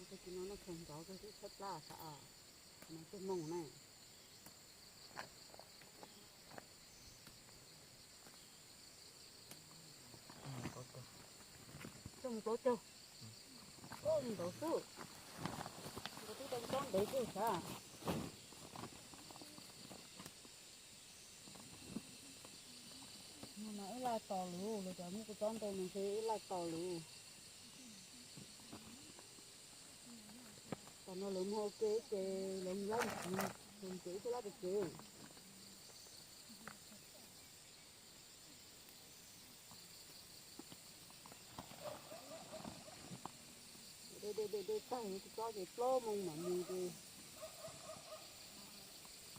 Tsis no no khaws nrov kawg twb tshaib plab sav, no twb moos na. Coj mus plaub caug. Ntawd xwb, ntawd twb tau tsob ntev kawg sav. No mas ib laj tos luv, lawv cov muab kuv tsob ntoo no ntshe ib laj tos luv. Tam no lawv muag ua ke ces lawv mus lab mus txiv, lawv mus txiv ib laj pes tsev. De de de de tag kuv tsob ces plaub moos mam mus ces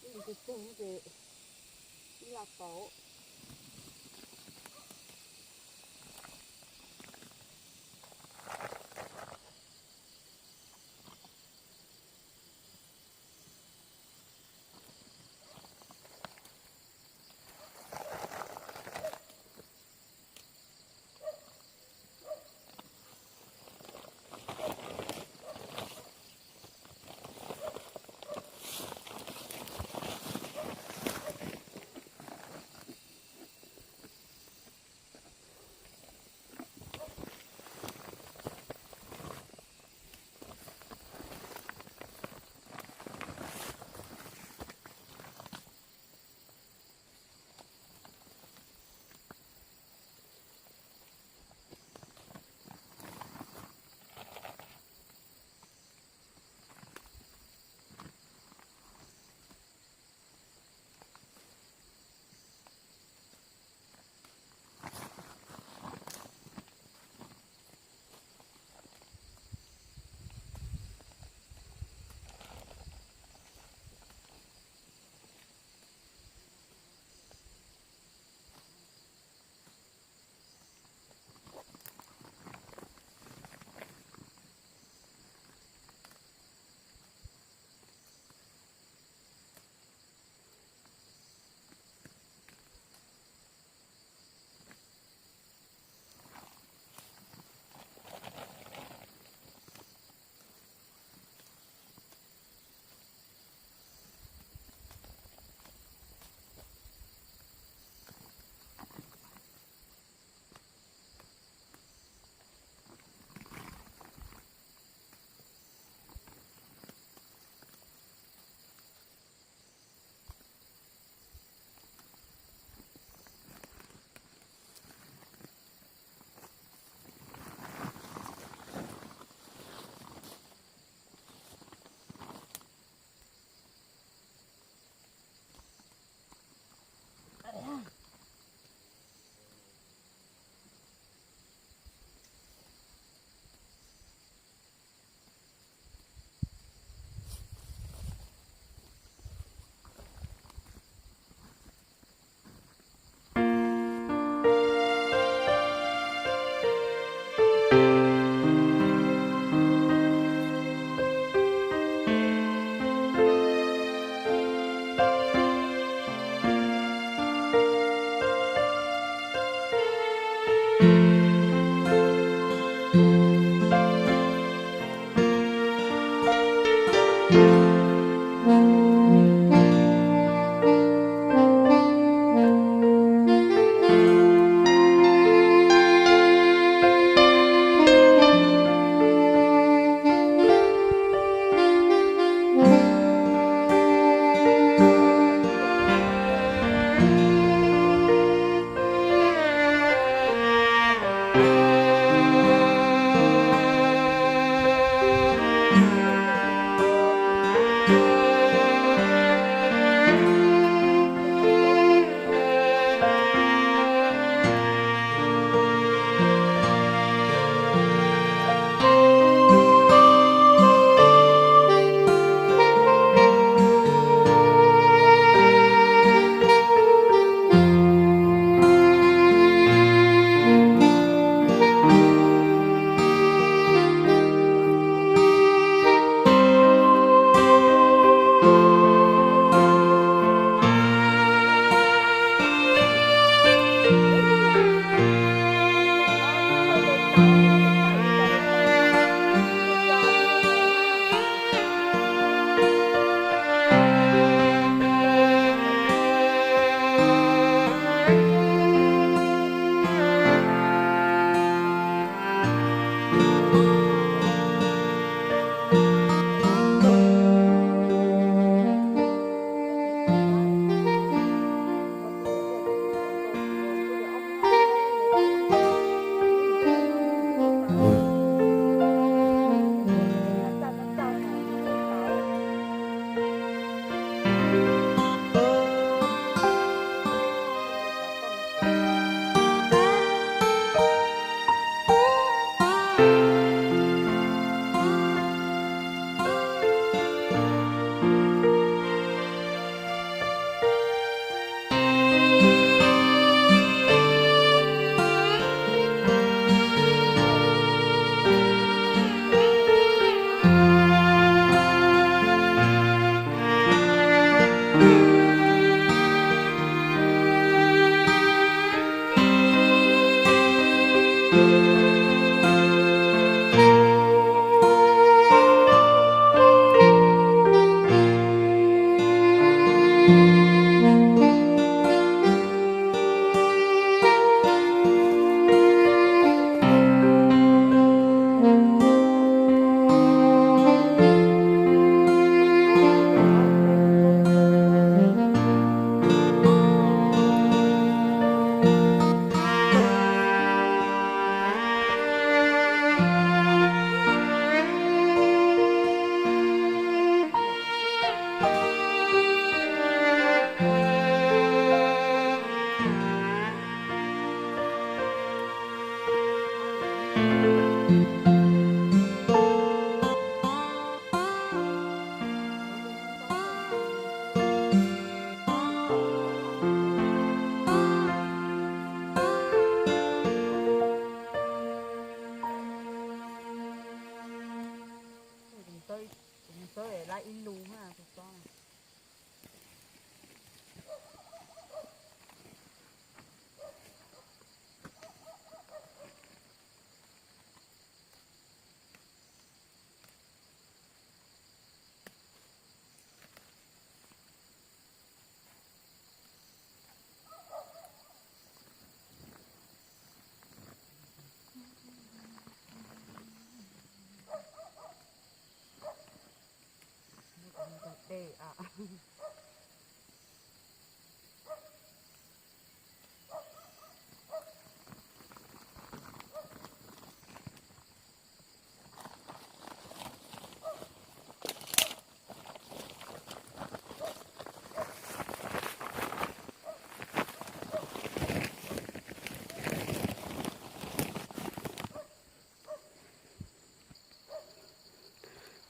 ib ntsis tseg ces ib laj tos.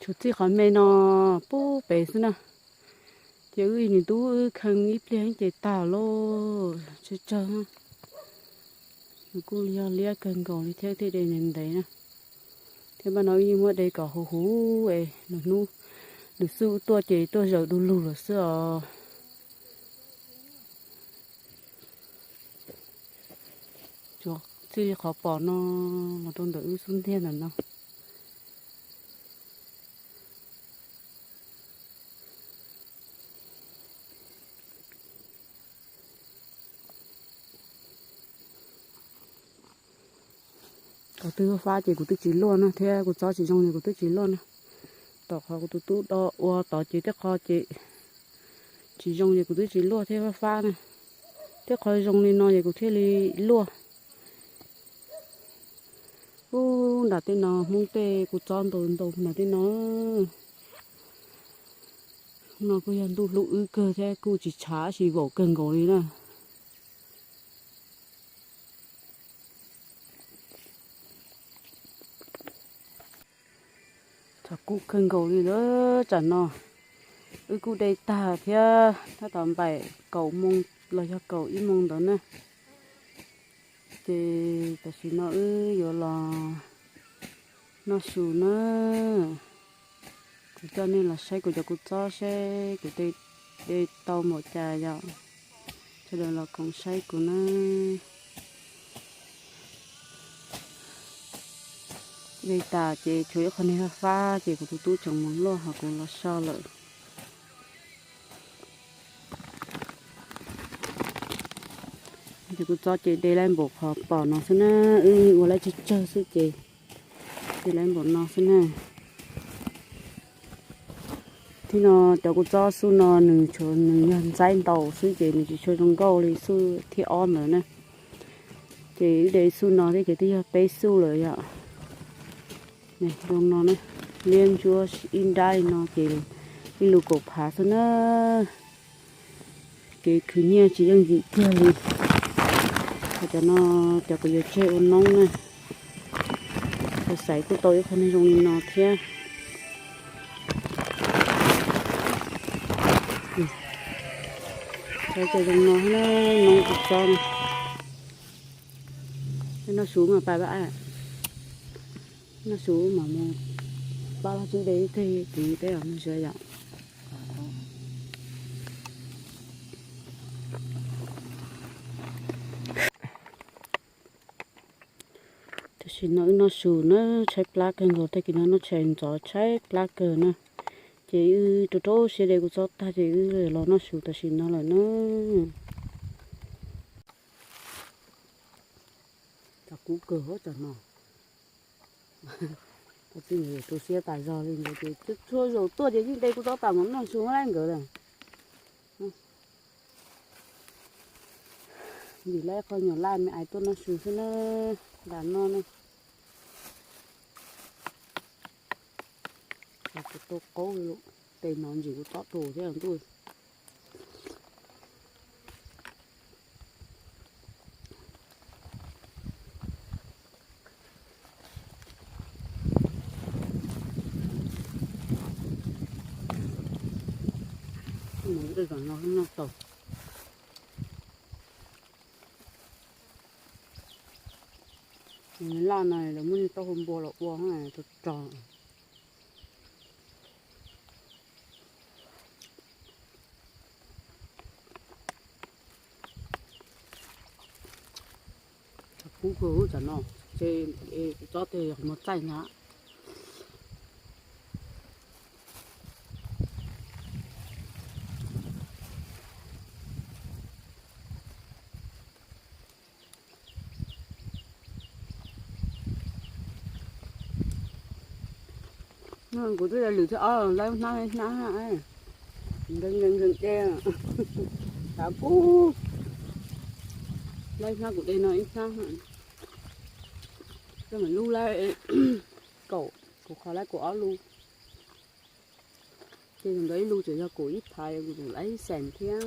Tshuav txij qhov me no pub pem xwb na. Ces wb nws tub wb kheej ib pliag ces tag lauj, tsawg tsawg. Nws kuj yog liab kawg nkaus li thiab, thiaj de ntev ntev na. Thiab npaj no wb yeej muab de kom huv huv es lwm hnub lwm xub tuaj ces tuaj zaws du lug lawm xwb os. Txij li qhov pom no los rau ntawm wb xub ntiag ntawm no. Qhov twg fab ces kuv twb tsis luaj na, thiab kuv txob tsis zoo ces kuv twb tsis luaj na. Tom qhov kuv tus tub do ua tod ces tej qho ces tsis zoo ces kuv twb tsis luaj thiab fab fab na. Tej qho zoo li no ces kuv thiaj li luaj. Ub, nram tej no Hmoob tej kuj txob ntau ntau nram tej no. No kuj yog ntuj hlub wb kawg thiab kuj tsis tshav tsis vaum kawg nkaus li na. Tshav kub kawg nkaus li lawm tsam no. Wb kuj de tag thiab, tab tom npaum kaum moos los yog kaum ib moos ntawd na. Ces tam sim no wb yuav los noj su na. Kuv coj nej los saib kuv cov kua txob seb kuv de tau npaum cas yom. Sawv daws los koom saib kuv na. De tas ces tshuav ib qho niag fab fab ces kuv tus tub tseem mus luaj ho kuv los so lawm. Ces kuv txob ces de lawm npaum qhov pom no xwb na, wb ua lawm tsawg tsawg xwb ces de lawm npaum no xwb na. Thib no cov kua txob xub no nws tshuav nws yog ntxaib ntaus xwb ces nws tsis tshua zoo nkauj li xub thib ob ntawd na. Ces wb de xub no thiab ces twb yog peb xub lawm yom. Zoo no na, liab ntsuab ib nrab li no ces ib lus kaum phav xwb na. Kev khwv nyiaj tsis yooj yim kiag li. Cov no cov kuv yuav tseg ua noob na. Kuv xaiv kuj tau ib qho neeg zoo li no thiab. Xaiv cov zoo no na, noob kua txob no. Noj su mas pab, noj su mas mus pab laj tsib de ib teg kuv peb os mus zia yom. Tam sim no wb noj su na, tshaib plab kawg nkaus, tag kis no noj tshais ntxov tshaib plab kawg na. Ces wb rau rau siab de kuv txob tag ces wb los noj su tam sim no lawm na. Tshav kub kawg hauv tsam no. Txij nkawd yuav tu siab tas zog li ntawd ces txhua zaus tuaj ces yeej de kuv txob tas mus noj su hauv lawm nkawd lawm. Vim lawv qhov nyuam laj me ais tuaj noj su xwb na, nram no na. Kuv tau qaub li, tes no ntsim kuv tob tus thiab ntuj. Mus tej zaum no noj tau. Laj no lawv muab niag taub hau npua los ua rog rog. Tshav kub kawg hauv tsam no, ces kuv txob tes yog qhov muag txaij ntag. Kuv twb lwm thiab os, laib hnab hnab, nkees nkees nkees de, tshav kub, laib hnab kuv de no ib hnab, coj mam lub laib kaum, kuv qhov laib kaum ob lub. Ces ntawd ib lub tseem yog kaum ib phav, kuv tus laib xees thiab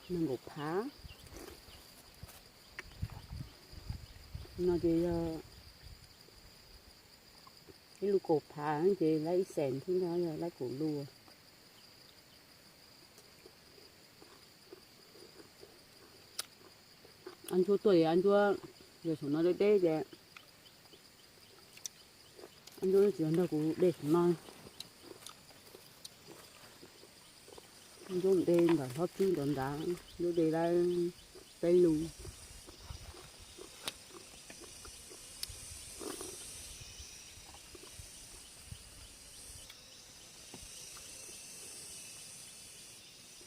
nees nkaum phav. No ces yog ib lub kaum phav ces laib ib xees thiab ntag, yog laib kaum lub. Ab ntsuab tuaj es ab ntsuab, yog saum no deb deb ces ab ntsuab tsis yog nrog kuv de saum no. Ab ntsuab de ntawm hlob tswb nrad nrad, ntsuab de laib peb lub.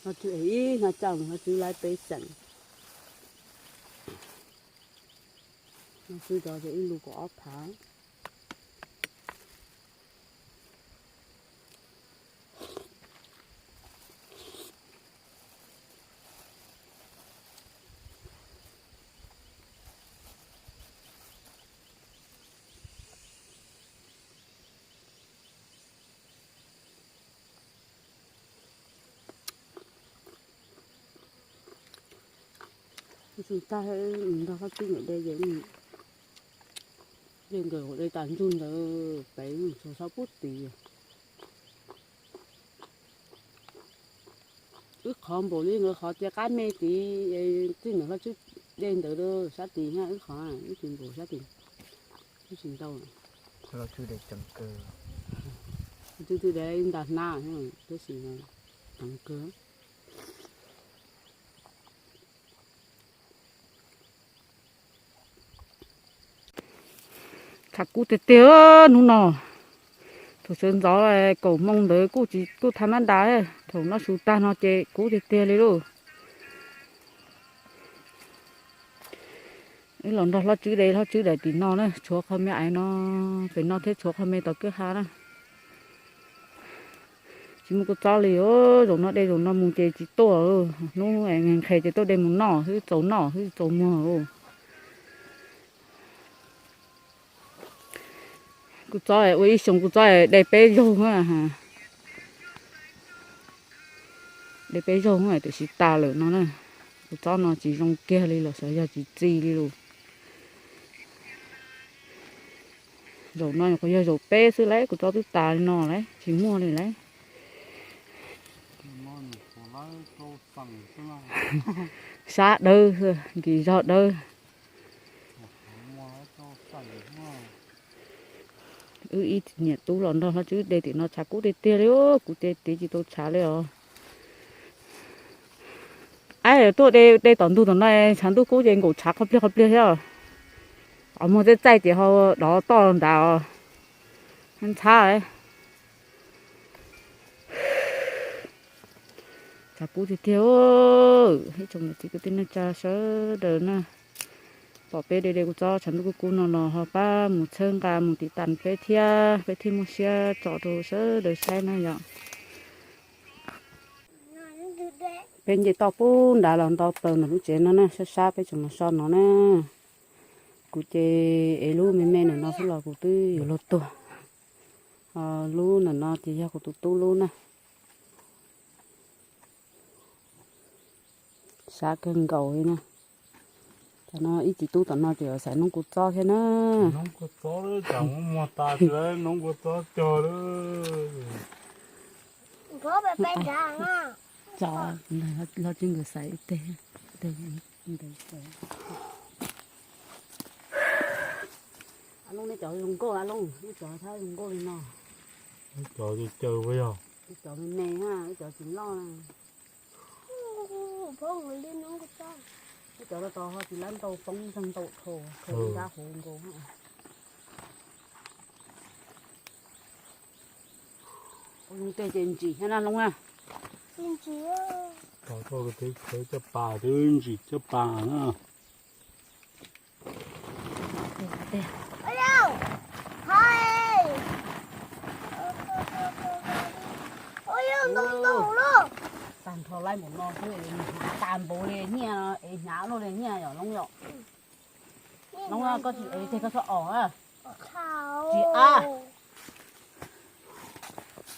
Hlob tswb ib hnab coj mus, hlob tswb laib peb xees. Hlob tswb rov ces ib lub kaum ob phav. Tag nrog hlob tswb niam de ces, de nkawd de tas ntsug ntawd pem txog sab pub tid. Wb qhov npaum li nkawd qhov cia qab me tid, txij nkawd hlob tswb de ntawd sab tid, wb qhov wb tsis npaum sab tid, wb tsis ntau. Twb twb de nta hnab, tab sis ceev kawg. Tshav kub tiag tiag hnub no. Thaum sawv ntxov kaum moo ntawd kuj tsis, kuj tha mab ntas, thaum noj su tag no ces kub tiag tiag li lauj. Wb los nrog hlob tswb de, hlob tswb daim tim no na, tshuav qho me ais no pem no thiab tshuav qho me tom kwj ha na. Tsis muaj kua txob li os, zaum no de zaum no mus ces tsis tuaj, hnub nqhis ces tuaj de mus noj xwb, txaus noj xwb txaus muag. Kuv txob ua ib xyoo kuv txob de peb zaug, de peb zaug tiam sis tas lawm no na. Kuv txob no tsis zoo kiag li los xyov yog tsis txi li lus. Zaum no nyuam qhuav yog zaum peb xwb lauj, kuv txob twb tas li no lauj, tsis muaj li lauj. Sab dawb, nkis zog dawb. Wb ib niam tub los nrog hlob tswb de tim no tshav kub tiag tiag li, kuv ces tiv tsis tau tshav li os. Ab, tuaj de de tom ntug tom no, tshav ntuj kub ces nkaum tshav qhov pliag qhov pliag thiab. Qhov muag txaij txaij ces ho dov toj nrad os. Ntxhab. Tshav kub tiag tiag. Ib tsoom niam txiv kwv tij neej tsa sawv daws na, pom peb de de kuv txob tshav ntuj kub kub no los ho pab mus txhawb nqa mus tiv tas peb thiab, peb thiaj muaj siab tso rau sawv daws saib na yom. Peb nce toj pub nrad los nto plaws ntawm lub tsev no na, sab sab peb tseem los so no na. Kuv ces ev lub me me ntawm no xwb los kuv twb yuav luag tuag. Lub ntawm no ces yog kuv tus tub lub na. Sab kawg nkaus li na. Tam no ib txiv tub tom no ces xaiv noob kuv txob thiab na. Noob kuv txob, noob kuv txob cog lawm. Cov, los tsis nkawd xaiv ib teg. Lub, nej cov zoo nkauj a Looj, nej cov thab zoo nkauj li no. Cov caw caw yog. Cov me me na, cov tsis loj na. Cov no tau ho tsis lab ntau poob zeeg ntau dhau, dhau nrab hauv nkaus. Ua zoo tej ces ntsim thiab na Looj na. Tos txoj kev teb chaws caj pas twb ntsim caj pas na. Tag nrho laib npaum no xwb es hnyav tas npaum li nyiaj, es hnyav luaj li nyiaj yom Looj yom. Looj, koj tsis ev teg koj txhob os. Tsis ab.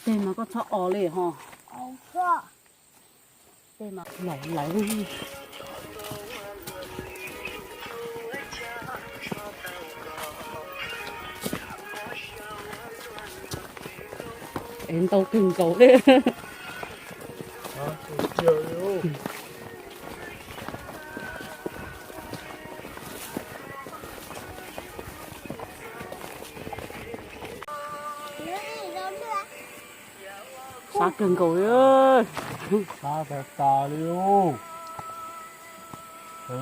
Teg mas koj txhob os li ho. Teg mas lawm lawm. Ev ntau kawg nkaus li. Sab kawg nkaus li. Sab tas tas li.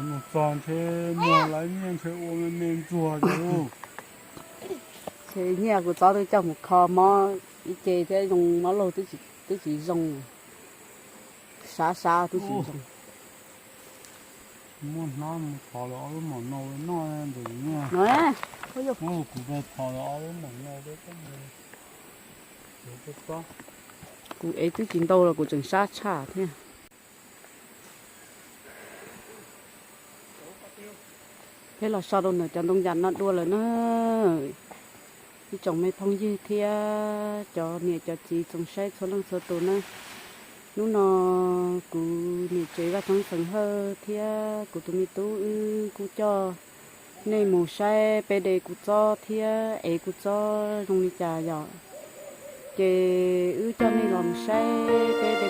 Mus txog ntshe muag lawv nyiaj ntshe ua me me ntsuag li. Ntshe nyiaj kuv txob twb coj mus kho mob ib ce thiab zoo mob laug twb tsis zoo. Sab sab twb tsis zoo. Muab hnab mus thov lawv ob lub maum no noj ntawm nyiaj. Kuv thov lawv ob lub maum no. Kuv ev twb tsis ntau los kuv tseem sab tshaj thiab. Peb los so rau ntawm cov ntoo yam no dua lawm na. Ib tsoom me phooj ywg thiab cov niam cov txiv tsoom saib txhua leej txhua tus na, hnub no kuv niam tsev Vaj Thoob Xeem Hawj thiab kuv tus me tub wb kuj coj nej mus saib peb de kuv txob thiab ev kuv txob zoo li cas yom. Ces wb coj nej los mus saib peb de